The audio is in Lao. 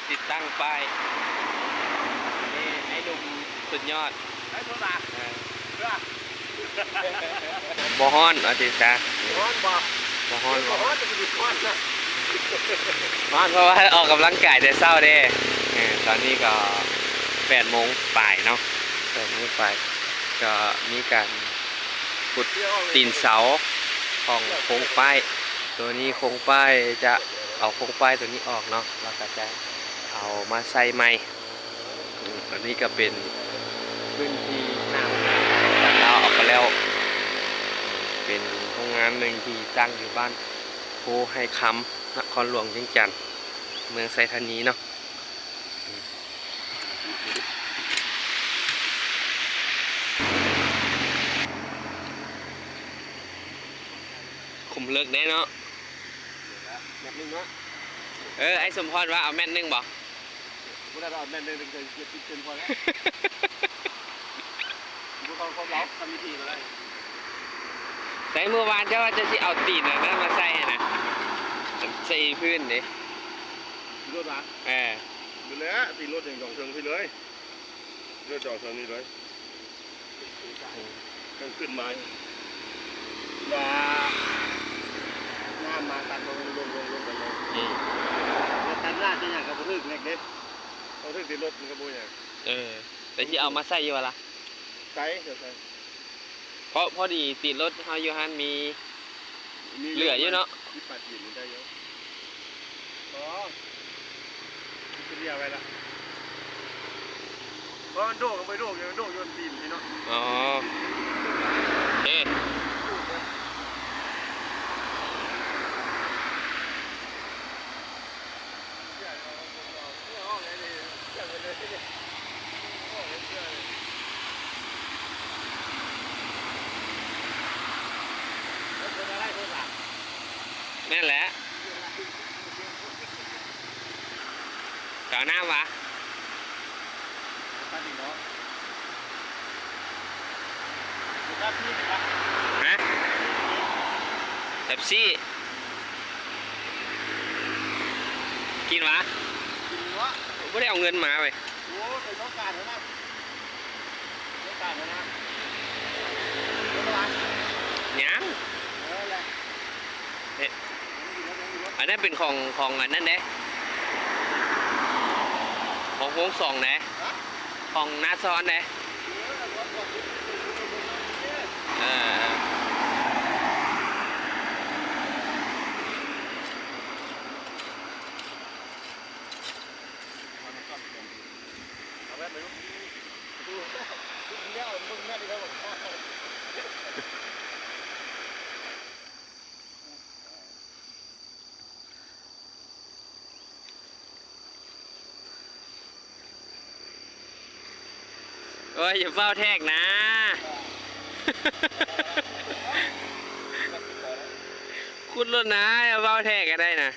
ຕິດຕັ້ງປ້າຍ ນີ້ໄອ້ໜຸ່ມສຸດຍອດ ໄດ້ໂທລະ ເອີ ເອີ ບໍ່ຮ້ອນ ວ່າຊີ້ຊະ ຮ້ອນບໍ່? ບໍ່ຮ້ອນ ບໍ່ຮ້ອນ ແຕ່ມັນຮ້ອນນະ ຮ້ອນ ເພາະວ່າອອກກຳລັງກາຍແຕ່ເຊົ້າເດ້ ເອີ ຕອນນີ້ກໍແປດໂມງປາຍເນາະ ແປດໂມງປາຍ ກໍມີການຂຸດຕີນເສົາຂອງໂຄງປ້າຍ ໂຕນີ້ໂຄງປ້າຍຈະເອົາໂຄງປ້າຍໂຕນີ້ອອກເນາະ ແລ້ວກໍຈະເອົາມາໃສ່ໃໝ່. ອືມ ອັນນີ້ກໍເປັນພື້ນທີ່ໜ້າໂຮງງານຂອງລາວເອົາໄປແລ້ວ ເປັນໂຮງງານໜຶ່ງທີ່ຕັ້ງຢູ່ບ້ານໂພໄຮຄຳ ນະຄອນຫຼວງວຽງຈັນ ເມືອງໄຊທານີເນາະ. ຂຸມເລິກເດ້ເນາະ ແມັດໜຶ່ງເນາະ ເອີ ອ້າຍສົມພອນວ່າເອົາແມັດໜຶ່ງບໍ່? ບໍ່ໄດ້ດອກ ແມັດໜຶ່ງເປັນເຈັດສິບເຊັນພໍແລ້ວ ບໍ່ເຂົ້າຄວາມເຮົາ ທຳວິທີກໍໄດ້ ໃສມື້ວານເຈົ້າວ່າເຈົ້າຊິເອົາຕີນອັນນັ້ນມາໃສ່ຫັ້ນນະ ໃສ່ພື້ນເດ້ ລົດຫວາ? ເອີ ນີ້ແຫຼະ ຕີນລົດຍັງຈອງເທິງພີ້ເລີຍ ເລືອກຈອງເທິງນີ້ເລີຍ ອືມ ເພິ່ນຂຶ້ນມາ ວ່າ ນ້ຳມາຕັດລົງ ລົງ ລົງ ລົງໄປເລີຍ ອືມ ແຕ່ຕັດໜ້າຈະຫຍັງກໍບໍ່ຖືກແມັກເດ້ ຕ້ອງຖືກຕີນລົດມັນກໍບໍ່ຫຍັງ ເອີ ແຕ່ຊິເອົາມາໃສ່ຢູ່ວ່າລະ? ໃສ່ ໃສ່ ເພາະພໍດີຕີນລົດເຮົາຢູ່ຫັ້ນມີ ມີຢູ່ ເຫຼືອຢູ່ເນາະ ສິບປາຍຕີນໄດ້ຢູ່ ອໍ ເຫຼືອໄວ້ລະ ເພາະມັນໂດກ ມັນບໍ່ໂດກ ມັນໂດກຢູ່ຕີນພີ້ເນາະ ອໍ ເອີ. ແມ່ນແຫຼະ ເຈົ້ານ້ຳຫວາ? ຮະ? ເປັບຊີ ກິນຫວາ? ບໍ່ໄດ້ເອົາເງິນມາເວີຍ. ໂອ້ ໄປຕ້ອງການແລ້ວນະ ຕ້ອງການແລ້ວນະ ຍັງ ເອີ ແຫຼະ ເອະ ອັນນັ້ນເປັນຂອງ ຂອງອັນນັ້ນເດ້ ຂອງໂຮງສອງເດ້ ຂອງນາຊອນເດ້ ເອີ. ໂອ້ຍ ຢ່າຟ້າວແທກນາ ຂຸດໂລດນາ ຢ່າຟ້າວແທກກໍໄດ້ນະ.